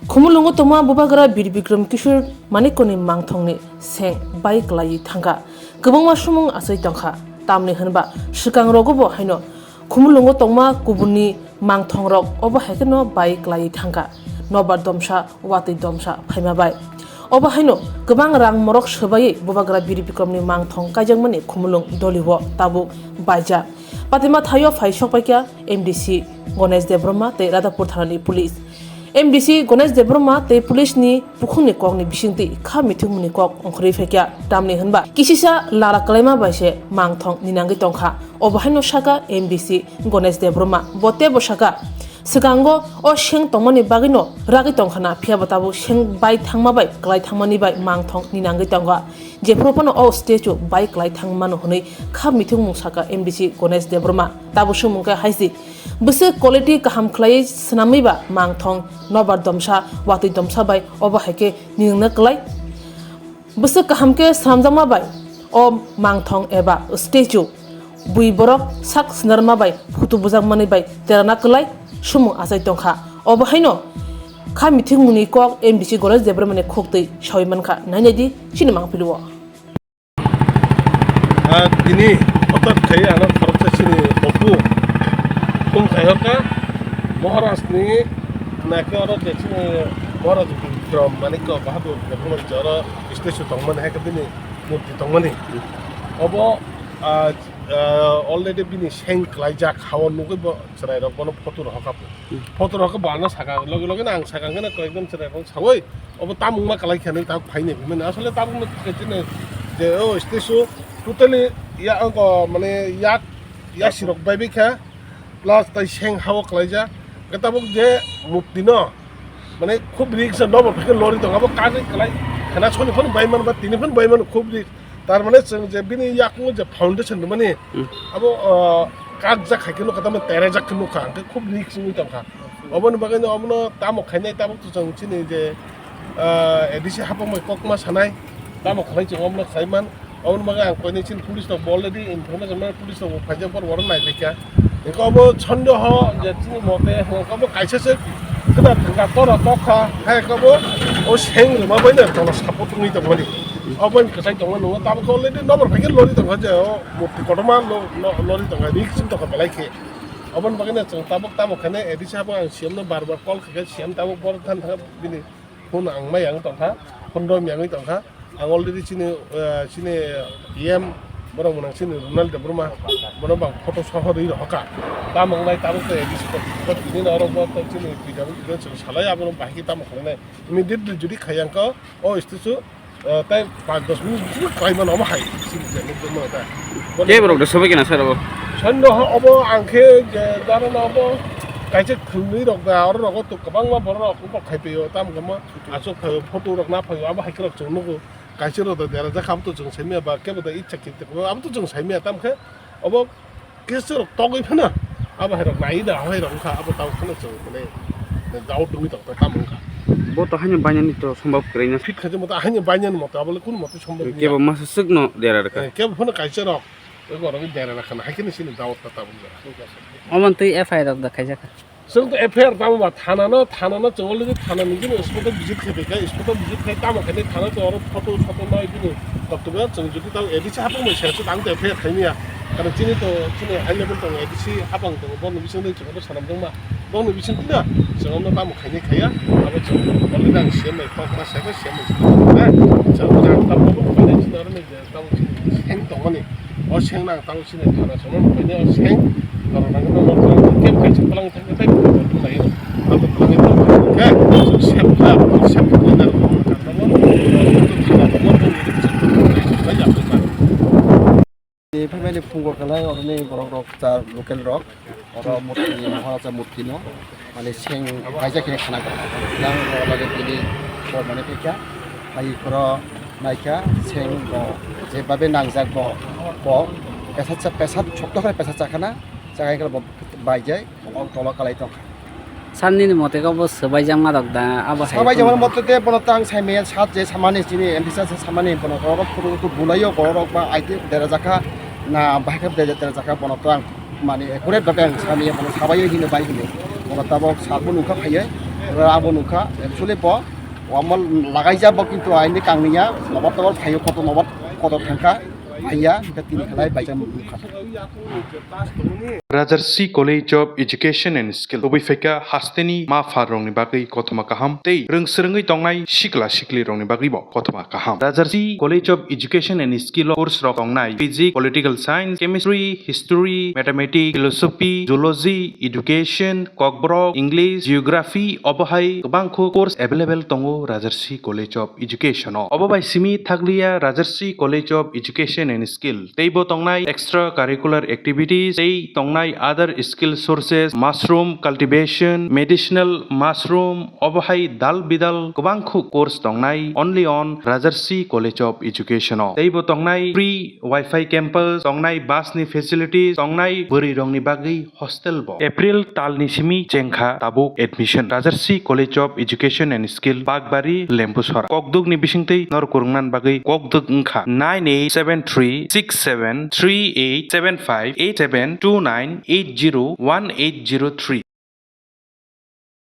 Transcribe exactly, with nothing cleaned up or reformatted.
Khumulwngo tongma Bubagra Bir Bikram Kishore Manikkoni mangthongni seng bai kwlaiwi thangkha. Kwbangma sumung achai tongkha, tamni hwnba swkang rogo bo haino Khumulwngo tongma kubunni mangthongrok obo hai kheno bai kwlaiwi thangkha, nobar domsa, watwi domsa phaima bai. Obo haino kwbang rang morok swbaiwi Bubagra Bir Bikramni mangthong kaijakmani Khumulwng dolio tabuk baijak. Patima thaio phai sokpaikha M D C Ganesh Debbarma tei Radhapur thanani police. M D C Ganesh Debbarma tei police ni bukhukni kokni bisingtwi kha mithimungni kok ongkhorwi phaikha, tamni hwnba kisisa lara kwlaima bai se mangthong ninangwi tongkha. Obo haino saka M D C Ganesh Debbarma. Bo teibo saka, swkango o seng tongmani bagwino ragwi tongkhana, phiyaba tabuk seng bai thangma bai kwlai thangmani bai mangthong ninangwi tongo. Jephuru phano o statue bai kwlai thangmano hwnwi kha mithimung saka M D C Ganesh Debbarma. Tabuk swngmung khe hai se, bwswk quality kaham khlaiwi swnamwi ba mangthong nobar domsa, watwi domsa bai obo hai khe ninangna kwlai. Bwswk kaham khe swnamjakma bai o mangthong eba statue bui borok sak swnarma bai photo bujakmani bai terana kwlai swngmung achai tongkha. Obo haino kha mithimungni kok M D C Ganesh Debbarmani khuktwi sawi mankha. Nainai di chini mangpili o. Ah, tini hothat khai ano khoroksa chini opu phone khai hokha Maharaj ni, naikhe oro je chini Maharaj Bikram Manikya Bahadur Debbarma je oro statue tongmani, hai khe bini murti tongmani. Obo, ah, ah, already bini seng kwlaijak, hao nugwi bo chwrairok bono photo rohorkha. Photo rohorkha bo ano saka, loge loge no ang saka hwnkhe no koyekjon chwrairok sawi, obo tamung ma kwlai khe nang tak phaini hwnmani. Asole tamung no khe chini je o statue totally ya, o mane yak, yasirok bai bai kha. Plus tai seng hao kwlaijak. Hwnkhe tabuk je murti no, mane, khub risk se nobo phai khe lori tongo. Abo kagwi kwlai khana soni phano bai mano ba tini phano bai mano, khub risk. Tar mane chwng je bini yakung je foundation rwmani, hmm, abo, ah, kakjak hai khe nukha, tamo terejak khe nukha, hwnkhe khub risk wngwi tongkha. Oboni bagwi no obono tamo khainai, tabuk to chwng chini je, ah, A D C hapang bai kokma sanai, tamo khlai chwng obono khlai man. Oboni bagwi ang koinwi chini police rok bo already information mano, police rok bo phaijak, borok oro naipaikha. Hwnkhe obo sondeho je chini mote hwnkhe obo kaisa se kwtal thangkha, tora tokha, hai khe obo o seng rwma bai no tola support wngwi tongmani. Obo bai kwchai tongma nungo, tabuk already nobor phaikhe lori tongkha je o murti kotorma lo-, lo-, lori tongkha, risk wng tongkha belai khe. Oboni bagwi no chwng tabuk tamo khainai A D C hapang ang C M no bar bar call khaikha, C M tabuk borok thani thangkha bini. Phone ang mai yang tongkha, phone rom yang tongkha. Ang already chini, eh, chini E M, borok mwnang chini Ronald Debbarma, bono bang photo soho rwi rohorkha. Tamo wngnai tabuk tei A D C kot, kot tini no oro bo tei chini P W D no chwng salai, abono bahai khe tamo khlainai. Immediately jodi khai yang kha, o statue, eh, tei panch dos minute bisingo klai mano omo hai, chini je nukjakmano ta. Kebo rok da sobai kena sir obo? Sonno ho obo ang khe je daro no obo kaisa khwnwi rok da, oro rogo to kwbangma borok rok khai phaio, tamo khe mo. Aswk phaio, photo rok na phaio, abo hai kheno chwng nugo. Kaisa rok da dera jakha, abo to chwng saimaya ba, kebo da icha khe, abo to chwng saimaya, tam khe obo kisa rok togwi phano abo hai rok nai da, hai rok wngkha, abo tamo phano chwng mane doubt wngwi tongkha, tamo wngkha. Bo to haino bainani to sombab kwrwi na. Fit khaje moto haino bainani moto, abo le kunu moto sombab wngya. Kebo masa swk no dera rwkha. Eh, kebo phano kaisa rok, ego rok dera rwkha na, hai kheno chini doubt ta tabuk jora. Omo twi F I R rok da khaijak kha. Chwng to F I R tamo ba thana no, thana no chwng already thana ni bini spot o visit khai kha, spot o visit khai tamo khai thana to oro photo soto nai bini koktobya chwng jodi tamo A D C hapang bai sera se tang to F I R khai niya. Karon chini to chini high level tongo, A D C hapang tongo, boni bising de chwng to sanam jong ma. Boni bising twi na chwng no tamo khai ni khaya, abo chwng already ang C M bai kok ma sai kha, C M bai sai kha. Chwng to ang tamo bo khai ni chwng oro ni je tamo chini seng tongmani. O seng nang tamo chini thana sono nukmani o seng, norok nang no norok nang kebo kaisa kwlangwi thangkhe tei bo bo thanglaio. Abo kwlangwi thangkhe sep kha, sep kha, sep kha, nang no thana no thana no thana no thana no. Ni phaimani phungo kwlai oroni borok rok cha local rok. Oro murti, Maharaja murti no, mane seng kaisa khe khana kha. Yang oro lage tini bo mane phikha, hai khoro naikha, seng bo je babe nangjak bo, bo pesat sa, pesat chokto khe pesat chakhana, chakhai khe bo baijai, o tola kalai tongkha. Sir nini mote khe bo swbaijakma rok da, abo hai. Swbaijakma mote te bono tang saimaya sat je samani chini M D C samani bono oro photo bulaio borok ba aite dera jakha na bahai khe dera jakha bono tang. Mane, accurate babe ang sani, mane, sabai hino bai hino. Bono tabok sabo nukha phaiye. Abo nukha, actually bo, omo lagaijak bo, kintu aini kangniya, nobar tobar phaio, koto nobar, koto thangkha, phaiya, hingke tini khalai baijak nukha. Rajarsi College of Education and Skill, tubui phaikha hasteni ma pha rokni bagwi kothoma kaham tei rwng swrwngwi tongnai sikla sikli rokni bagwi bo kothoma kaham. Rajarsi College of Education and Skill o course rok tongnai physics, political science, chemistry, history, mathematics, philosophy, zoology, education, kokborok, English, geography, obo hai kwbangkho course available tongo Rajarsi College of Education o. Obo bai simi thakliya Rajarsi College of Education and Skill, teibo tongnai extra curricular activities, tei tongnai other skill sources, mushroom cultivation, medicinal mushroom, obo hai dal bidal kwbangkho course tongnai only on Rajarsi College of Education o. Teibo tongnai free Wi-Fi campus, tongnai bus ni facilities, tongnai bwrwi rokni bagwi hostel bo. April talni simi chengkha tabuk admission. Rajarsi College of Education and Skill, Bakbari, Lembusora. Kokduk ni bisingtwi nor kwrwngna bagwi kokduk wngkha nine eight seven three six seven three eight seven five eight seven two nine eight zero one eight zero three.